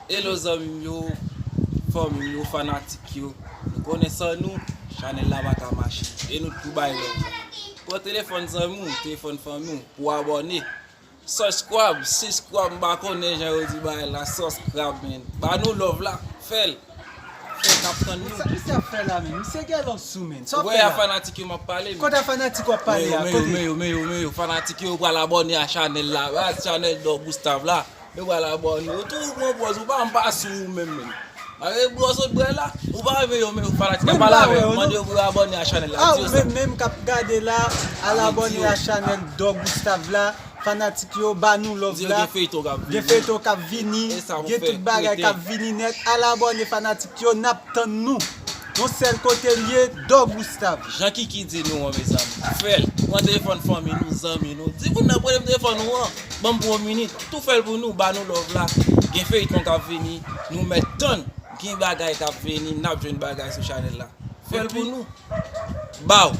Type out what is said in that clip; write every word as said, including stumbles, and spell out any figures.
Hello zanmi m yo, fanmi m yo, fanatik yo. Nou konnen san nou, chanèl la pa ka mache. E nou tou bay love. Pran telefòn zanmi w, telefòn fanmi w, pou abòne. Subscribe, subscribe, m pa konnen jan yo di bagay la, subscribe, man. Ba nou love la, fè l. Fè l, n ap tann nou. Sa misye ap fè la menm? Misye gen lòt sou menm. Sa w ap fè la? Fanatik yo m ap pale. Kote a fanatik w ap pale a? Men yo, men yo, men yo, men yo, men yo, fanatik yo pral abòne a chanèl la. Ba chanèl Dò Gustave la. Yo pral abòne. Ou tou ou pran pòz, ou pa m pa sou ou menm menm. Malgre bwè w sot bwè la, ou pa vle yo, men yo fanatik ap pale avè yo. Mande yo pou yo abòne a chanèl la. A, ou menm menm k ap gade la, al abòne a chanèl Dò Gustave la. Fanatik yo, ba nou love la. Gen feyton k ap vini. Gen feyton k ap vini. Gen tout bagay k ap vini nèt. Al abòne fanatik yo, n ap tann nou. Yon sèl kote l ye, Dò Gustave. Jan Kiki di nou an, mezanmi. Fè l. Pran telefòn fanmi nou, zanmi nou. Di moun nan pran telefòn ou an. Ban m pou yon minit. Tou fè l pou nou, ba nou love la. Gen feyton k ap vini. Nou mèt tann. Gen bagay k ap vini. N ap jwenn bagay sou chanèl la. Fè l pou nou. Ba w.